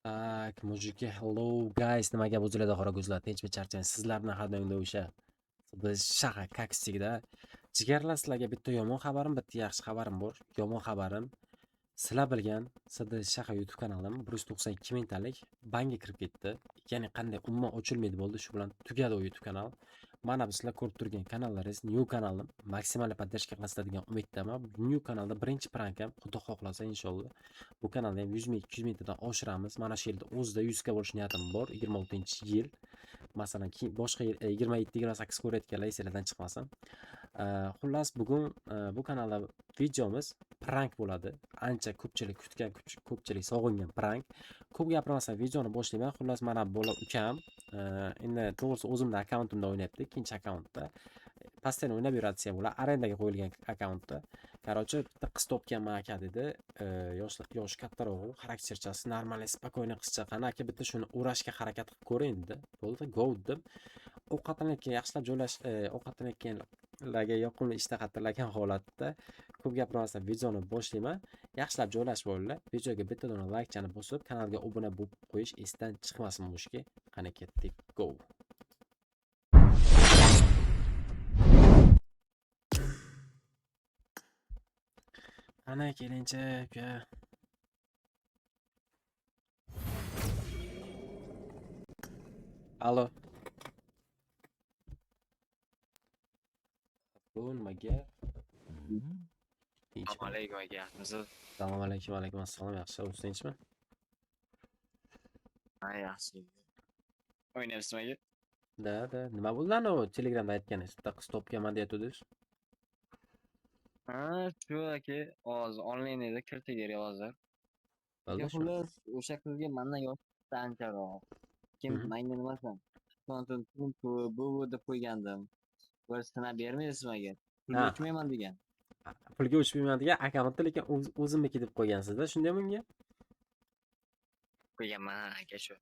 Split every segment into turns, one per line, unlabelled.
Так, мужики, hello guys, nima gap o'zinglarda qora ko'zlar, tinchmi charchang, sizlar bilan har doimgidek o'sha biz shaha kaksigida. Jigarlar, sizlarga bitta yomon xabarim, bitta yaxshi xabarim bor. Yomon xabarim, sizlar bilgan CD Shaha YouTube kanalim 192 mingtalik banga kirib ketdi. Ya'ni qanday umuman ochilmaydi bo'ldi, shu bilan tugadi u YouTube kanal. Mana bu sizlar ko'rib turgan kanallaringiz new kanalim, maksimal поддержка qilasizlar degan umiddaman. New kanalda birinchi prank ham xudo xohlasa inshaalloh. Bu kanalda ham 100 ming, 200 mingtadan oshiramiz. Mana shu yilda o'zida 100 ga bo'lish niyatim bor. 26-yil. Masalan, keyin boshqa yil 27-28 ko'rayotganlar esinglardan chiqmasin. Xullas bugun bu kanalda videomiz prank bo'ladi. Ancha ko'pchilik kutgan, ko'pchilik sog'ingan prank. Ko'p gapirmasdan videoni boshlayman. Xullas mana bola ukam, endi to'g'risi o'zimni akkauntimda o'ynayapti, ikkinchi akkauntda. Постоянно o'ynab yuradi desam bo'ladi, arendaga qo'yilgan akkauntda. Короче, bitta qiz topganman aka dedi. Yoshi kattaroq, xarakterchasi нормальный, спокойный qizcha. Qani aka bitta shuni o'rashga harakat qilib ko'ring dedi. Bo'ldi, go dedim. Ovqatlanayotgan yaxshilab joylash, ovqatlanayotganlarga yoqimli ishtaha tilagan holatda ko'p gapirmasdan videoni boshlayman. Yaxshilab joylashib olinglar. Videoga bitta dona laykchani bosib, kanalga obuna bo'lib qo'yish esdan chiqmasin mushki. Qani ketdik, go. Qani kelingchi uka. Allo. Bu nima gap? Tinchmi?
Assalomu alaykum aka, yaxshimisiz?
Assalomu alaykum, alaykum assalom. Yaxshi, o'zi tinchmi?
Ha, yaxshi. O'ynayapsizmi aka?
Da, da. Nima bo'ldi anavi Telegramda aytganingiz? Bitta qiz topganman deyatdingiz.
Ha, shu aka, hozir onlayn edi, kirsa kerak hozir.
Bo'ldi
Aka,
shu.
xullas, o'sha qizga mandan yoshi ancharoq. Kim menga nimasan? Tonton bu bu deb qo'ygandim. Bir sinab bermaysizmi aka? Pulga
Ha.
uchmayman degan.
Pulga uchmayman degan akkauntda lekin o'zimniki deb qo'ygansiz-da, shundaymi unga?
Qo'yganman ha aka shu.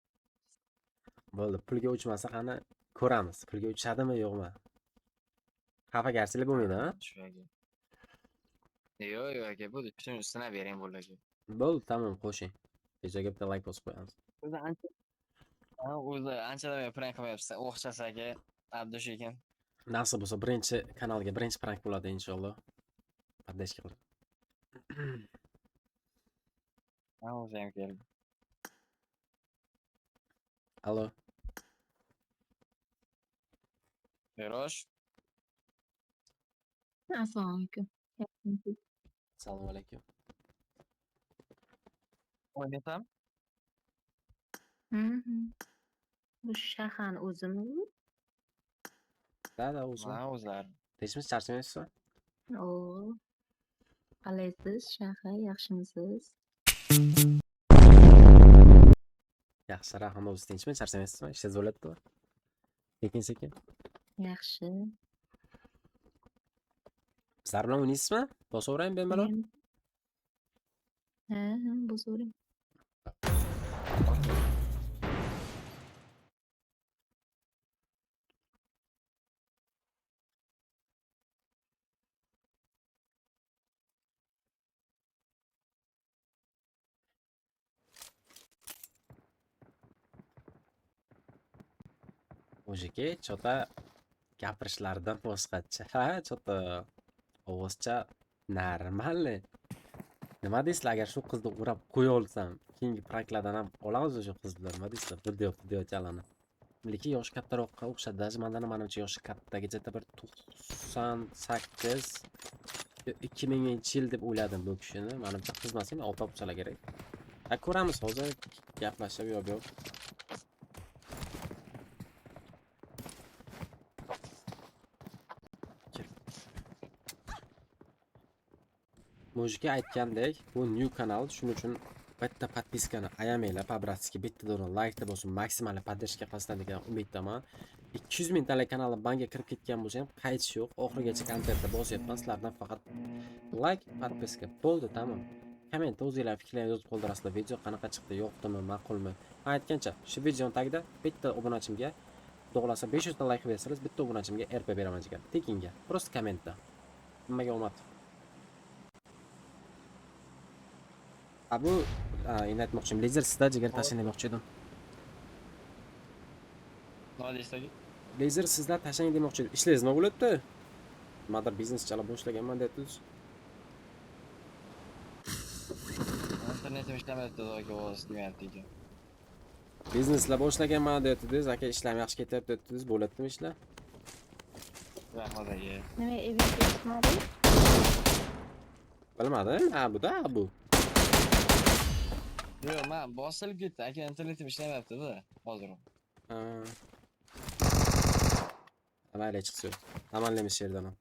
Bo'ldi, pulga uchmasa qani ko'ramiz. Pulga uchadimi, yo'qmi? Xafagarchilik bo'lmaydi, ha?
Shu aka. Yo'q, yo'q aka, bo'ldi. Shuni sinab bering bo'ldi aka.
Bo'ldi, tamom, qo'shing. Videoga bitta like bosib qo'yamiz.
O'zi ancha Ha, o'zi anchadan beri prank qilmayapsiz. O'xshasa aka, Abdush ekan.
Nasib bo'lsa birinchi kanalga birinchi prank bo'ladi inshaalloh. Поддержка qilib.
Ha, o'zi ham keldi.
Allo.
Ferosh,
Assalomu alaykum. Yaxshimisiz?
Assalomu alaykum.
o'ynayapsan?
Mhm. Bu Shahani o'zimi bu?
Da, da, o'zim.
Ha, o'zlari.
Tinchmisiz, charchamayapsizmi?
O. Qalaysiz, Shaha, yaxshimisiz?
Yaxshi, rahmat. O'zi tinchmi, charchamayapsizmi? Ishingiz bo'lyaptimi? Sekin-sekin.
Yaxshi.
Bizlar bilan o'ynaysizmi? Bosaveraymi bemalol?
Ha, ha, bosavering.
Мужики, чё-то gapirishlaridan boshqacha, ha, чё-то ovozcha нормальный. Nima deysizlar, agar shu qizni o'rab qo'ya olsam, keyingi pranklardan ham olamiz o'sha qizni, nima deysizlar? Video videochalarni. Lekin yoshi kattaroqqa o'xshadi, даже mandan ham manimcha yoshi katta, где-то bir 98 2000-yil deb o'yladim bu kishini. Manimcha qiz emas, endi opa bo'lsalar kerak. Ha, ko'ramiz hozir gaplashib yo'q yo'q. Mujika aytgandek, bu new kanal, shuning uchun bitta podpiskani ayamanglar, по-братски bitta dona like bosib, maksimal поддержка qilasizlar degan umiddaman. 200 mingtalik kanalim banga kirib ketgan bo'lsa ham qaytish yo'q. Oxirigacha kontentda bosyapman. Sizlardan faqat like, podpiska bo'ldi, tamom. Kommentda o'zinglar fikrlaringizni yozib qoldirasizlar. Video qanaqa chiqdi, yoqdimi, ma'qulmi? Men aytgancha, shu videoning tagida bitta obunachimga xudo xohlasa 500 ta like bersangiz, bitta obunachimga RP beraman jigar. Tekinga. Просто kommentda. Hammaga omad. A bu Endi aytmoqchim, laser sizda jigar tashlang demoqchi edim.
Nima deysiz aka?
Laser sizda tashlang demoqchi edim. Ishlaysiz nima bo'lyapti? Nimadir biznes chala boshlaganman deyapsiz.
Internetim ishlamayapti aka, ovoz kelmayapti ekan.
Bizneslar boshlaganman deyapsiz, aka ishlarim yaxshi ketyapti deyapsiz, bo'lyaptimi ishlar?
Rahmat aka.
Nima eventga chiqmading?
Bilmadim, ha bu-da, bu.
Yo'q, men bosilib ketdi aka, internetim ishlamayapti-da hozir.
Ha. Mayli chiqsin. Amallaymiz shu yerdan ham.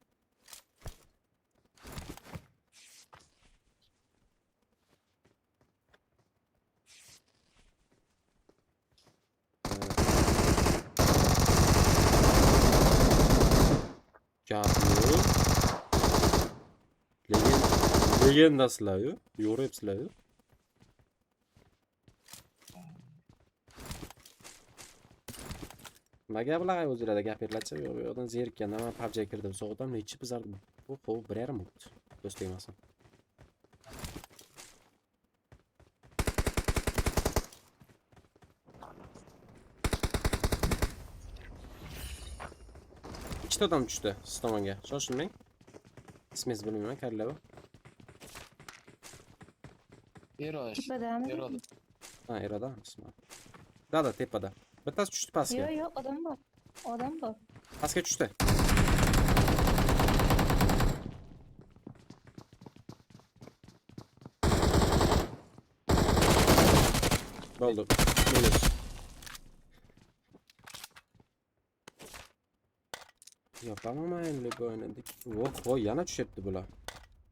Gap yo'q. Legendasizlar-yu, yo'ryapsizlar-yu. Nima gaplar o'zinglarda gapirlarchi, yo'q, bu yoqdan zerikkandan men PUBG'ga kirdim, so'g'dan nechi bizar bu qo'v 1.5 bo'libdi. Do'st tegmasin. Ikkita odam tushdi siz tomonga. Shoshilmang. Ismingizni bilmayman, karlava.
Erosh.
Tepadami?
Eroda.
Ha, Eroda ismi. Da, tepada. Bittasi tushdi pastga.
Yo'q, yo'q, odam bor. Odam bor.
Pastga tushdi. Bo'ldi. Minus. Yopaman endi bu o'ynadik. Voh, voy, yana tushyapti bular.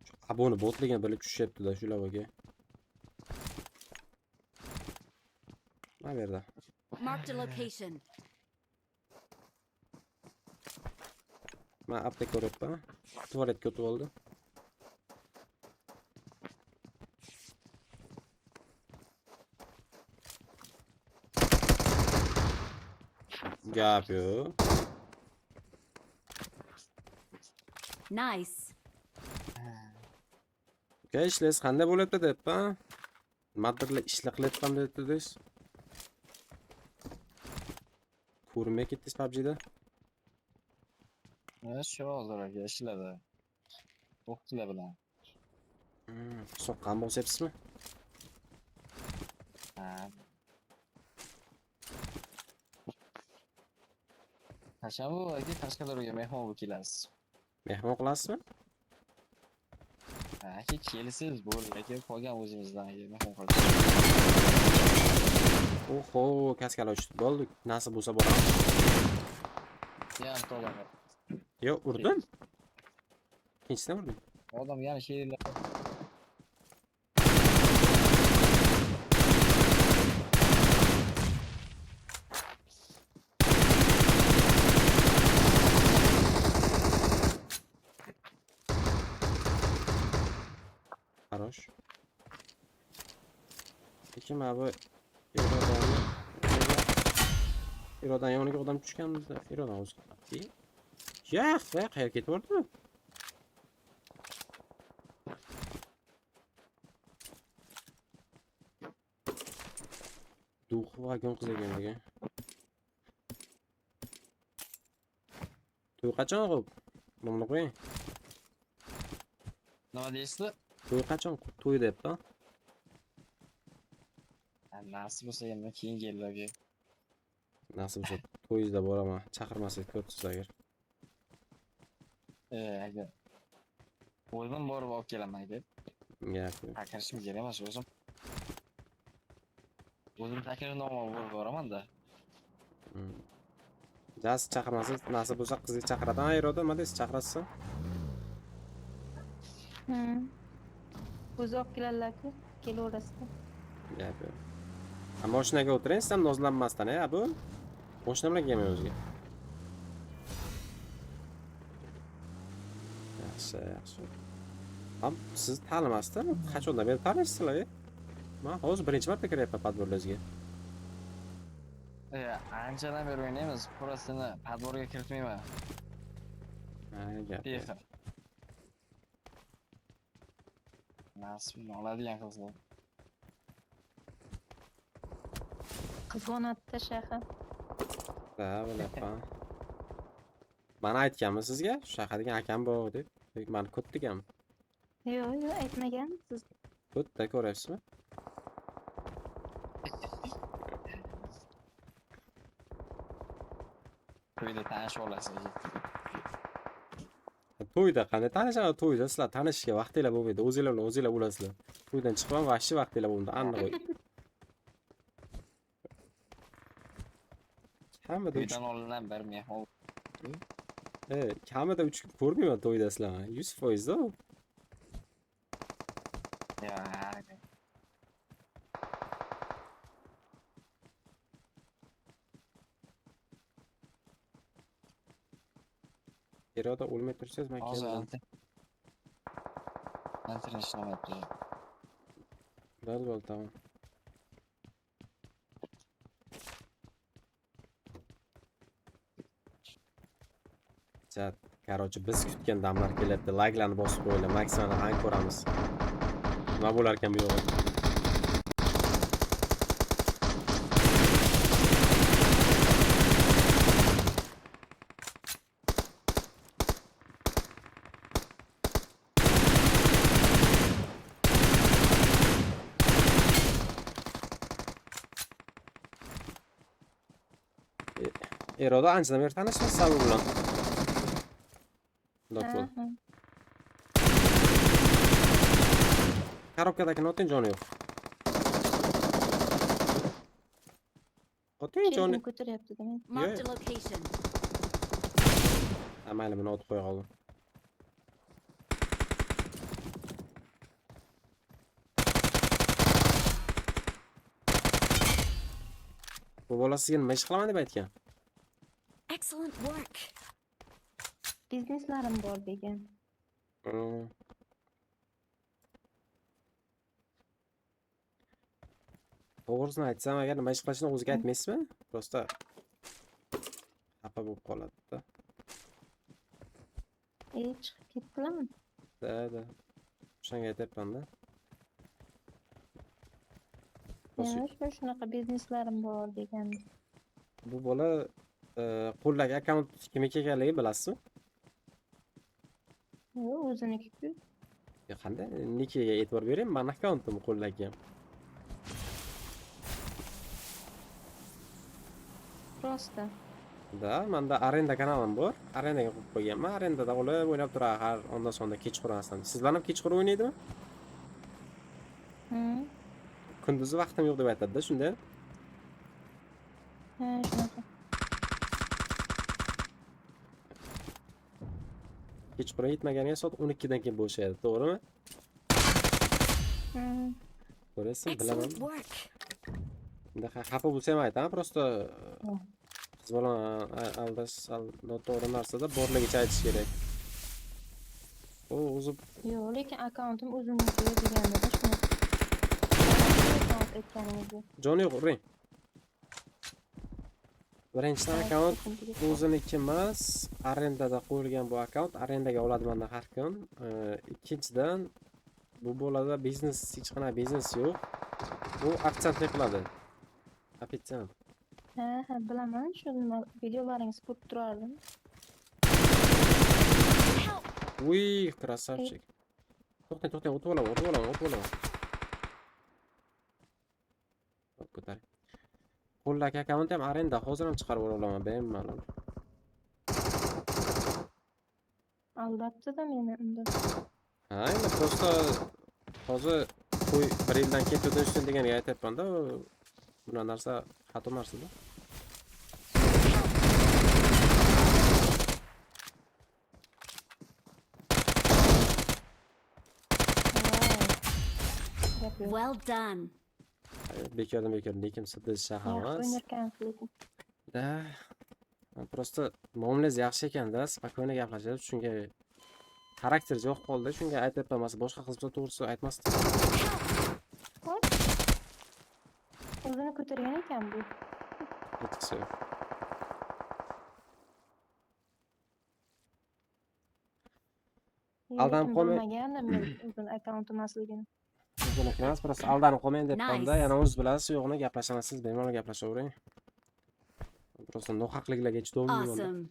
Shu aboni botligini bilib tushyapti-da shularga. Mana bu yerda.
Marked a location.
Men apteka ko'ryapman. Tualetga o'tib oldi. Gap yo'q.
Nice.
Uka, ishlaysiz qanday bo'lyapti deyapman. Nimadirlar ishlar qilyapman deyapti. Ko'rinmay ketdingiz PUBG'da.
Ha, shu hozir aka ishladi. O'qituvchilar bilan.
Soqqan bosyapsizmi?
Ha. Qachon bu aka Qashqadaryoga mehmon bo'lib kelasiz?
Mehmon qilasizmi?
Ha, aka kelsangiz bo'ldi aka, qolgan o'zimizdan aka mehmon qilamiz.
Oho, kaskalar uchdi. Bo'ldi, nasib bo'lsa boramiz.
Yana to'g'ri.
Yo'q, urdim. Ikkinchisini urdim.
Odam yana sheriklar.
Хорош. Lekin mana bu Irodani Irodan yoniga odam tushganmizda. Irodan o'zi. Yo'q, qayerga ketib bordi? Дух vagon qiz ekan degan. To'y qachon qo'yib? Nomini qo'ying.
Nima deysiz?
To'y qachon? To'y debdi.
Nasib bo'lsa endi keyingi yillarga.
Nasib bo'lsa to'yingizda boraman. Chaqirmasangiz ko'rsiz agar.
Agar o'zim borib olib kelaman deb.
Gap yo'q.
Chaqirishim kerak emas o'zim. O'zim taklifnoma bo'lib boraman-da.
Jas chaqirmasangiz, nasib bo'lsa qizga chaqiradi. Ha, Iroda, nima deysiz, chaqirasiz?
O'zi olib keladilar-ku, kelaverasizlar.
Gap yo'q. Ha, mashinaga o'tiring, siz ham nozlanmasdan, bu. Mashina bilan kelmang o'ziga. Yaxshi, yaxshi. Ham siz tanimasdan, qachondan beri tanisizlar, e? Men hozir birinchi marta kiryapman podvorlariga.
Anchadan beri o'ynaymiz, purasini podvorga kiritmayman.
Ha, gap yo'q.
Bexir. Nasibni oladigan qizlar.
Qizg'onatda shaha.
Da, bilaman. Mana aytganmi sizga? Shaha degan akam bor deb. Mani ko't deganmi?
Yo'q, yo'q, aytmagansiz.
Ko'tda ko'ryapsizmi?
To'yda tanishib olasiz.
To'yda qanday tanishaman? To'yda sizlar tanishishga vaqtinglar bo'lmaydi. O'zinglar bilan o'zinglar bo'lasizlar. To'ydan chiqib ham vahshiy vaqtinglar bo'lmaydi. Aniq. Kamida 3
To'ydan oldin bir mehmon.
Kamida 3 kun ko'rmayman to'yda sizlarni. 100% da u.
Ya.
Iroda o'lmay tursangiz men
Hozir
keldim.
Anten ishlamayapti.
Bo'ldi, bo'ldi, tamom. Chat, короче, biz kutgan damlar kelyapti. Likelarni bosib qo'yinglar. Maksimal rang ko'ramiz. Nima bo'lar ekan bu yo'g'i? Iroda anchadan beri tanishmiz bu bilan. Doktor. Korobkadagi oting joni yo'q. Oting joni.
Ko'taryapti demak.
Marked a location.
Ha, mayli, buni otib qo'ya qoldim. Bu bola sizga nima ish qilaman deb aytgan?
Excellent work.
Bizneslarim bor degan.
To'g'risini aytsam, agar nima ish qilishini o'ziga aytmaysizmi? Prosta xafa bo'lib qoladi-da.
Chiqib ketdilarmi?
Da, da. O'shanga aytyapman-da.
Yo'q, shunaqa bizneslarim bor degan.
Bu bola qo'ldagi akkaunt kimniki ekanligini bilasizmi?
Yo'q, o'ziniki-ku.
Qanday? Nikiga e'tibor bering, mani akkauntim qo'ldagi.
Rosta.
Da, menda arenda kanalim bor. Arendaga qo'yib qo'yganman. Arendada olib o'ynab turadi har onda sonda kechqurun aslan. Sizlar ham kechqurun o'ynaydimi? Kunduzi vaqtim yo'q deb aytadi-da, shunda.
Ha, shunaqa.
Kechqurun yetmaganiga soat 12 dan keyin bo'shaydi, to'g'rimi? Ko'rasizmi, bilaman. Unda xafa bo'lsa ham aytaman, prosta qiz bola aldash noto'g'ri narsada borligicha aytish kerak. U o'zi
Yo'q, lekin akkauntim o'zimniki deganda shuni.
Joni yo'q, uring. Birinchidan akkaunt o'ziniki emas, arendada qo'yilgan bu akkaunt, arendaga oladi mendan har kun. Ikkinchidan bu bolada biznes, hech qanaqa biznes yo'q. Bu ofitsiantlik qiladi. Ofitsiant.
Ha, ha, bilaman, shu nima videolaringizni ko'rib turardim.
Uy, красавчик. To'xtang, to'xtang, o'tib olaman, o'tib olaman, o'tib olaman. Hop, ko'taring. Qo'ldagi akkaunt ham arenda, hozir ham chiqarib olaman, bemalol.
Aldabdi-da meni unda.
Ha, endi prosta hozir to'y bir yildan keyin to'ydan ustun deganiga aytyapman-da, bunaqa narsa xato narsa-da.
Well done.
Bekordan bekor lekin siz shahar emas. Da. Prosta muomalangiz yaxshi ekanda, spokойно gaplashadi, shunga xarakter yo'q qoldi, shunga aytyapman, masalan, boshqa qiz bilan to'g'risi aytmasdim.
O'zini ko'targan ekan bu.
Hechqisi yo'q. Aldanib qolmang.
Bilmagandim men o'zini akkaunt emasligini.
O'ziniki emas, просто aldanib qolmang deb qoldi.
Nice.
Yana o'zingiz bilasiz, yo'qini gaplashamiz, siz bemalol gaplashavering. Просто nohaqliklarga chidolmayman.
Awesome.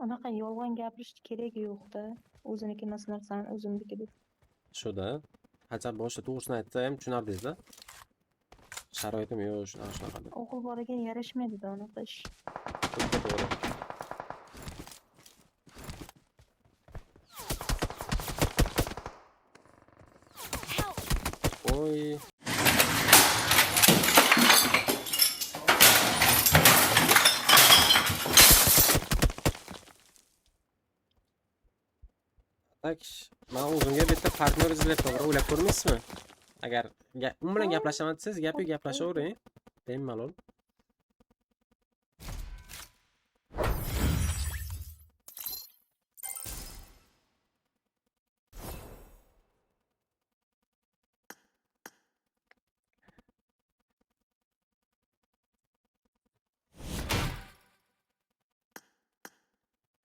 Unaqa yolg'on gapirishni keragi yo'q-da. O'ziniki emas narsani o'zimniki deb.
Shu-da. Hacha boshida to'g'risini aytsa ham tushunardingiz-da. Sharoitim yo'q, shunaqa shunaqa deb.
O'g'il bolaga yarashmaydi-da unaqa ish.
To'g'ri, to'g'ri.
Help!
Oy. Так, men o'zimga bitta partnyor izlab to'g'ri o'ylab ko'rmaysizmi? Agar u bilan gaplashaman desangiz, gap yo'q, gaplashavering. Bemalol.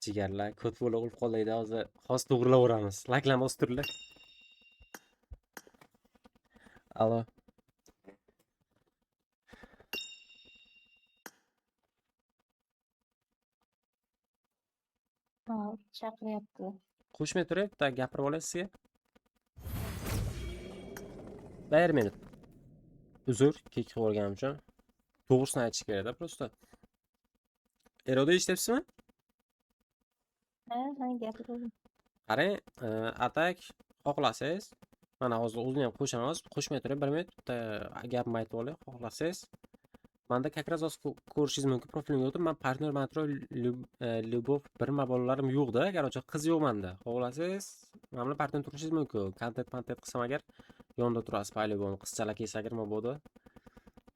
Jigarlar, ko't bo'lib o'lib qoldi hozir. Hozir to'g'rilaveramiz. Layklarni bosib turinglar. Alo.
Ha, chaqiryapti.
Qo'shmay turay, bitta gapirib olay sizga. Bir minut. Uzr, kech qilib yuborganim uchun. To'g'risini aytish kerak-da, просто. Iroda, eshityapsizmi?
Ha, ha, gapiravering.
Qarang, atak xohlasangiz, mana hozir o'zini ham qo'shamiz. Qo'shmay turing, bir minut bitta gapimni aytib olay, xohlasangiz. Menda как раз hozir ko'rishingiz mumkin, profilimga o'tib, men partnyor matro Lyubov birma bolalarim yo'q-da, короче, qiz yo'q menda. Xohlasangiz, men bilan partnyor turishingiz mumkin. Kontent kontent qilsam agar yonida turasiz, по-любому qizchalar kelsa agar mabodo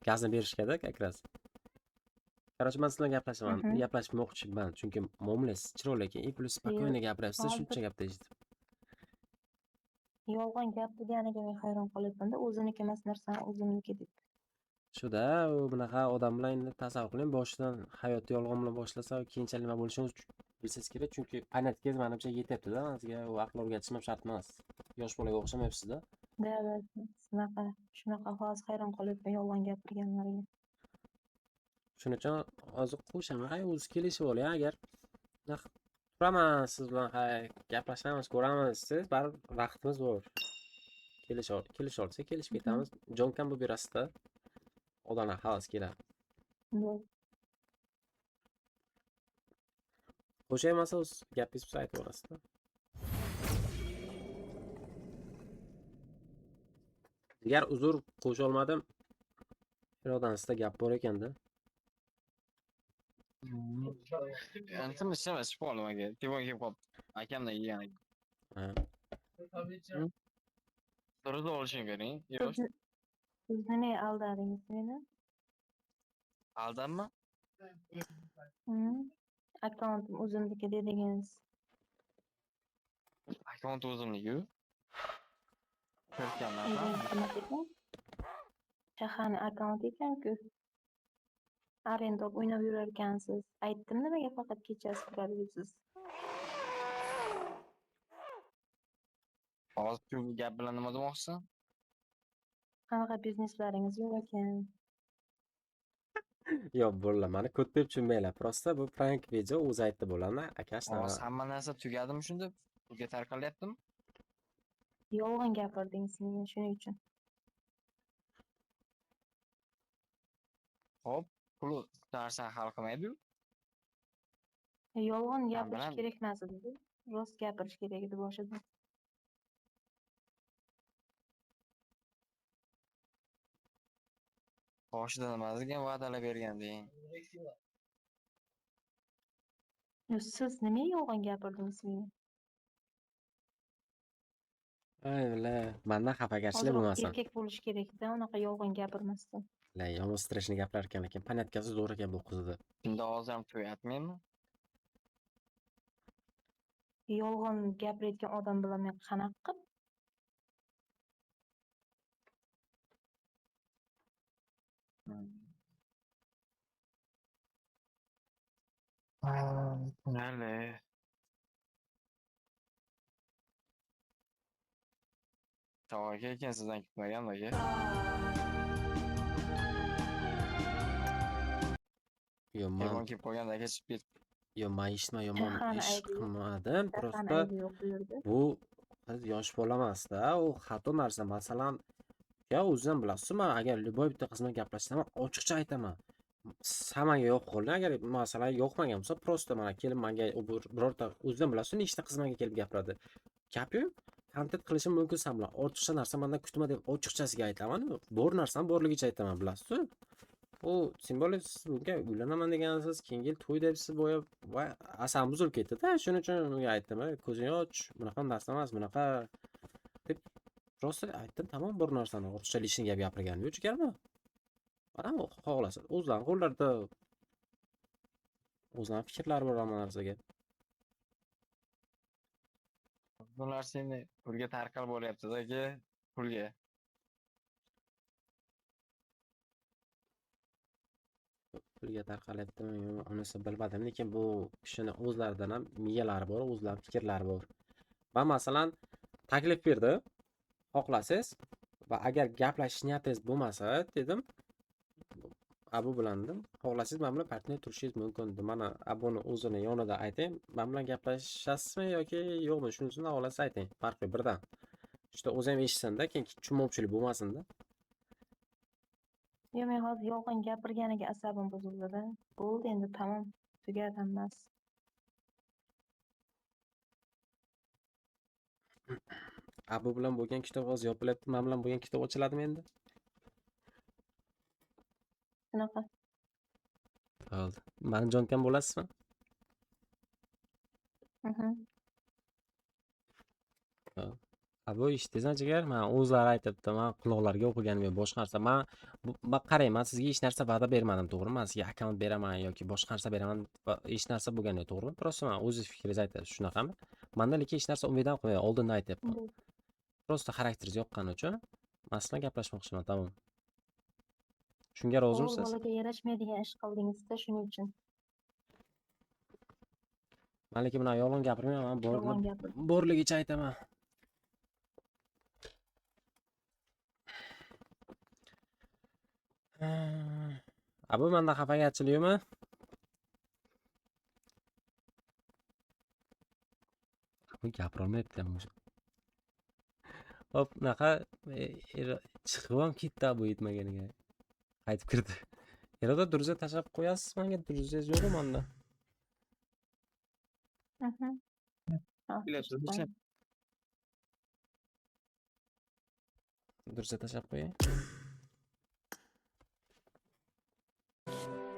gazni berishgada как раз. Короче, men siz bilan gaplashaman, gaplashmoqchiman, chunki muomalangiz chiroyli ekan, и плюс спокойно gapiryapsiz,
Hozir
shuncha gapni eshitib.
Yolg'on gap deganiga men hayron qolyapman-da, o'ziniki emas narsani o'zimniki deb.
Shu-da, u bunaqa odam bilan endi tasavvur qiling, boshidan hayotni yolg'on bilan boshlasa, keyinchalik nima bo'lishini o'zi bilsangiz kerak, chunki понятkangiz manimcha yetyapti-da, sizga u aql o'rgatish ham shart emas. Yosh bolaga o'xshamayapsiz-da.
Да, да, shunaqa, shunaqa hozir hayron qolyapman yolg'on gapirganlariga.
Shuning uchun hozir qo'shaman, hay o'zi kelishib oling, agar naq turaman siz bilan, hay gaplashamiz, ko'ramiz desangiz, baribir vaqtimiz bor. Kelisha olsak kelishib ketamiz. Jonkam bo'lib berasizda. Odamlar havas keladi. Qo'shaymasa o'z gapingiz bo'lsa aytib yuborasizda. Jigar, uzr, qo'sha olmadim. Irodan sizda gap bor ekanda.
Endi nima chiqib qoldim aka. Telefon kelib qoldi. Akamdan kelgan aka.
Ha.
Durust olishing bering. Yo'q.
Siz nimaga aldadingiz meni?
Aldanma?
Akkauntim o'zimniki dedingiz.
Akkaunt o'zimniki-ku. Ko'rganman.
O'zingiz Shahani akkaunti ekan-ku. Arenda olib o'ynab yurar ekansiz. Aytdim nimaga faqat kechasi turadi debsiz.
Hozir shu gap bilan nima demoqchisan?
Qanaqa bizneslaringiz yo'q ekan?
Yo'q, bo'ldi, mani ko't deb tushunmanglar. Просто bu prank video, o'zi aytdi bo'ladi, aka, shunaqa.
Hozir hamma narsa tugadimi shunda? Pulga tarqalyaptimi?
Yolg'on gapirdingiz menga shuning uchun.
Xo'p, pul narsani hal qilmaydi-yu.
Yolg'on
Men
gapirish
bilan
kerak emas edi. Rost gapirish kerak edi boshida.
Boshida nima degan va'dalar berganding?
Yo, siz nimaga yolg'on gapirdingiz menga?
Ay, billa, mandan xafagarchilik
Ozroq
bo'lmasin.
erkak bo'lish kerak-da, unaqa yolg'on gapirmasdan.
La, yomon stressni gapirar ekan, lekin panatkasi zo'r ekan bu qizida.
Shunda hozir ham to'yatmaymi?
Yolg'on gapirayotgan odam bilan men qanaqa qilib?
Mayli. Chog' aka ekan, sizdan kutmagandim aka.
Yo, man
Telefon kelib qolganda aka chiqib ketdi.
Yo, man eshitma, yomon
Shahani
ish
aybi yo'q.
qilmadim.
Shahani
Просто
aybi yo'q bu yerda.
bu qiz yosh bola emasda, u xato narsa. Masalan, ya o'zingiz ham bilasiz, man agar любой bitta qiz bilan gaplashsam, ochiqcha aytaman. San menga yo'q qolding, agar masalan yoqmagan bo'lsa, просто mana kelib menga u birorta o'zingiz ham bilasiz, nechta qiz menga kelib gapiradi. Gap yo'q. Kontent qilishim mumkin san bilan. Ortiqcha narsa mendan kutma deb ochiqchasiga aytaman. Bor narsani borligicha aytaman, bilasiz-ku. U simbolik siz bunga uylanaman degansiz, keyingi yil to'y debsiz boya va asabim buzilib ketdi-da. Shuning uchun unga aytdim, "Ko'zingni och, bunaqa narsa emas, bunaqa" deb просто aytdim, tamom bor narsani. Ortiqcha lishni gap gapirganim yo'q, jigarmi? Mana xohlasa o'zlari qo'llarida o'zlari fikrlari bor hamma narsaga.
Bu narsa endi pulga tarqal bo'lyapti-da aka, pulga.
Pulga tarqalyaptimi, yo'qmi, unisi bilmadim, lekin bu kishini o'zlaridan ham miyalari bor, o'zlari fikrlari bor. Man masalan taklif berdim, xohlasangiz va agar gaplashish niyatingiz bo'lmasa dedim, Abu bilan dedim, xohlasangiz men bilan partner turishingiz mumkin dedim. Mana Abuni o'zini yonida ayting, men bilan gaplashasizmi yoki yo'qmi, shunisini xohlasa ayting, farqi yo'q birdan. Shunda o'zi ham eshitsin-da, keyin tushunmovchilik bo'lmasin-da.
Yo, men hozir yolg'on gapirganiga asabim buzildi-da. Bo'ldi endi, tamom, tugadi hammasi.
Abu bilan bo'lgan kitob hozir yopilyapti, men bilan bo'lgan kitob ochiladimi endi?
Shunaqa.
Bo'ldi. Mani jonkam bo'lasizmi?
Mhm.
Abu eshitdingizmi jigar? Men o'zlari aytibdi, men quloqlarga o'qiganim yo'q, boshqa narsa. Men bu qarang, men sizga hech narsa va'da bermadim, to'g'rimi? Men sizga akkaunt beraman yoki boshqa narsa beraman, va hech narsa bo'lgani yo'q, to'g'rimi? Просто men o'zingiz fikringizni aytasiz, shunaqami? Menda lekin hech narsa umid ham qilmang, oldindan aytyapman. Просто xarakteringiz yoqqani uchun men siz bilan gaplashmoqchiman, tamom. Shunga
O'g'il
rozimisiz?
bolaga yarashmaydigan ish qildingiz-da, shuning uchun.
Men lekin bunaqa yolg'on gapirmayman, men
Yolg'on gapirdim.
borligicha aytaman. Abu menda xafagarchilik yo'qmi? Bu gapirolmayapti ham o'sha. Hop, bunaqa chiqib ham ketdi bu yetmaganiga. Qaytib kirdi. Iroda durza tashlab qo'yasiz menga, durzingiz yo'qmi menda?
Mhm.
Bilasizmi?
Durza tashlab qo'ying.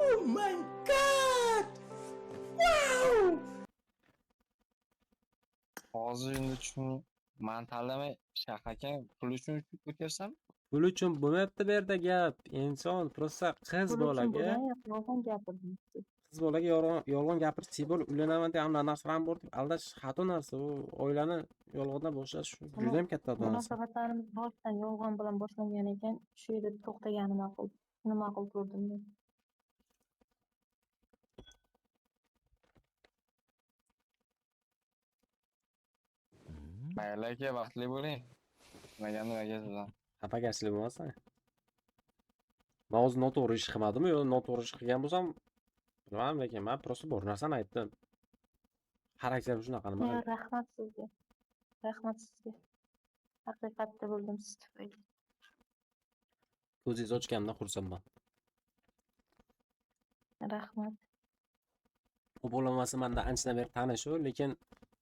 Oh my God! Wow!
Hozir endi tushun, man tanlamay Shah aka pul uchun o'tyapsan?
Pul uchun bo'lmayapti bu yerda gap. Inson просто qiz
Pul uchun
bolaga
bo'lgani yo'q, yolg'on gapirdingiz.
Qiz bolaga yolg'on gapirish, tebol uylanaman deb hamma narsalar bor deb aldash xato narsa. U oilani yolg'ondan boshlash juda ham katta xato narsa.
Munosabatlarimiz boshdan yolg'on bilan boshlangan ekan, shu yerda to'xtagani ma'qul. Shuni ma'qul ko'rdim men.
Mayli aka, baxtli bo'ling. Nimagandir aka sizdan.
Xafagarchilik bo'lmasin. Men o'zi noto'g'ri ish qilmadimmi yo noto'g'ri ish qilgan bo'lsam, bilmadim, lekin men просто bor narsani aytdim. Xarakterim shunaqa, nima
Ya,
qilay?
rahmat sizga. Rahmat sizga. Haqiqatni bildim siz tufayli.
Ko'zingiz ochganimdan xursandman.
Rahmat.
U bo'lmasa menda anchadan beri tanishu, lekin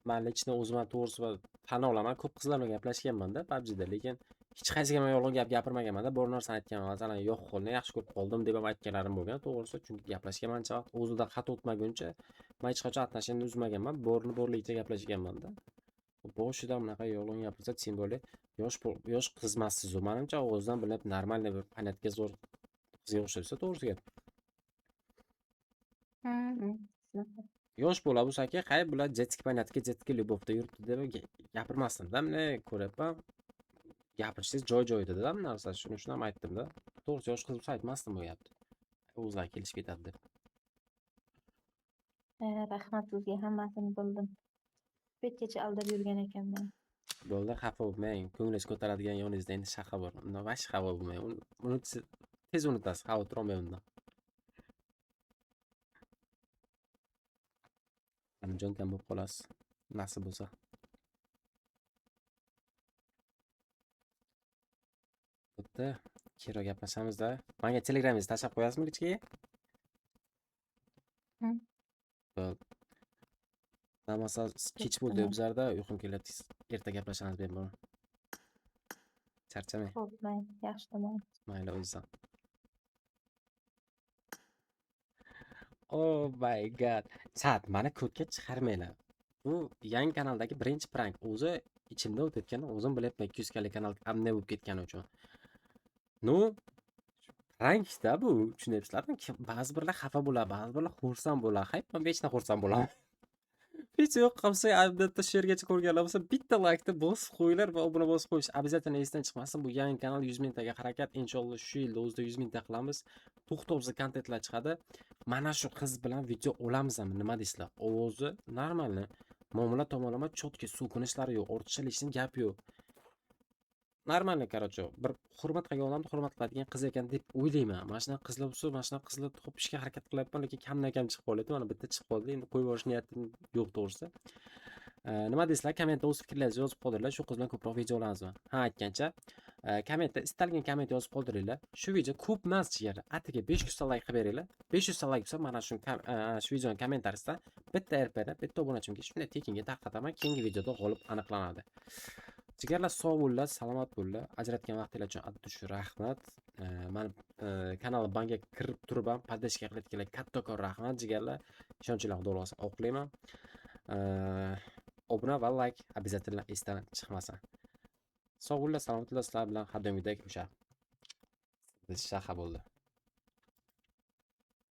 men лично o'zim ham to'g'risi va tan olaman, ko'p qizlar bilan gaplashganman-da PUBG'da, lekin hech qaysiga men yolg'on gap gapirmaganman-da, bor narsani aytganman. Masalan, yo'q qo'lni yaxshi ko'rib qoldim deb ham aytganlarim bo'lgan, to'g'risi, chunki gaplashganman ancha vaqt, o'zida xat o'tmaguncha men hech qachon отношениeni uzmaganman, borni borligicha gaplashganman-da. Boshidan bunaqa yolg'on gapirsa, tем более yosh qiz emassiz u. Menimcha, o'zidan bilib нормальный bir понятga zo'r qizga o'xshaysiz, to'g'risi gap.
Shunaqa.
Yosh bola bo'lsa-ki, hay bular детский понятка, детский любовьda yuribdi deb gapirmasdim-da, mana ko'ryapman. Gapirishingiz joy-joyida-da bu narsa, shuni uchun ham aytdim-da. To'g'risi yosh qiz bo'lsa aytmasdim bu gapni. O'zlari kelishib ketadi deb.
Rahmat sizga, hammasini bildim. Betgacha aldab yurgan ekanman.
Bo'ldi, xafa bo'lmang. Ko'nglingiz ko'taradigan yoningizda endi Shaha bor. Undan вообще xafa bo'lmang. Uni tez unutasiz, xavotir olmang undan. Anijonkam bo'lib qolasiz. Nasib bo'lsa. Bo'pti. Keyinroq gaplashamiz-da. Menga Telegramingizni tashlab qo'yasizmi ichkiga? Bo'ldi. Namasa kech bo'ldi bizlarda, uyqum kelyapti. Erta gaplashamiz bemalol. Charchamang.
Xo'p, mayli, yaxshi tomon.
Mayli, o'zingizdan. Oh my god. Chat, mani ko'tga chiqarmanglar. Bu yangi kanaldagi birinchi prank. O'zi ichimda o'tayotgani o'zim bilyapman, 200 kalik kanal amne bo'lib ketgani uchun. Ну, prankda bu, tushunyapsizlarmi? Ba'zi birlar xafa bo'ladi, ba'zi birlar xursand bo'ladi. Hayp, men vechna xursand bo'laman. Hech yo'q qilsa, albatta shu yergacha ko'rganlar bo'lsa, bitta laykni bosib qo'yinglar va obuna bosib qo'yish обязательно esdan chiqmasin. Bu yangi kanal 100 mingtaga harakat. Inshaalloh shu yilda o'zida 100 mingta qilamiz. To'xtovsiz kontentlar chiqadi. Mana shu qiz bilan video olamizmi? Nima deysizlar? Ovozi normalni, muomala tomonlama chotki so'kinishlari yo'q, ortiqcha lishni gap yo'q. Normalni, короче, bir hurmat qilgan odamni hurmat qiladigan qiz ekan deb o'ylayman. Mana shunaqa qizlar bo'lsa, mana shunaqa qizlar topishga harakat qilyapman, lekin kamdan-kam chiqib qolyapti. Mana bitta chiqib qoldi. Endi qo'yib yuborish niyatim yo'q to'g'risi. Nima deysizlar? Kommentda o'z fikrlaringizni yozib qoldiringlar. Shu qiz bilan ko'proq video olamizmi? Ha, aytgancha, kommentda istalgan komment yozib qoldiringlar. Shu video ko'p emas jigarlar. Atiga 500 ta like qilib beringlar. 500 ta like bo'lsa, mana shu videoning kommentariyasida bitta RPni, bitta obunachimga shunday tekinga tarqataman. Keyingi videoda g'olib aniqlanadi. Jigarlar, sog' bo'linglar, salomat bo'linglar. Ajratgan vaqtinglar uchun addushi rahmat. Mani kanalim banga kirib turib ham podдержка qilayotganlar kattakon rahmat jigarlar. Ishonchinglar Xudo xohlasa oqlayman. Obuna va like обязательно esdan chiqmasin. Sog' bo'linglar, salomat bo'linglar. Sizlar bilan har doimgidek o'sha Shaha bo'ldi.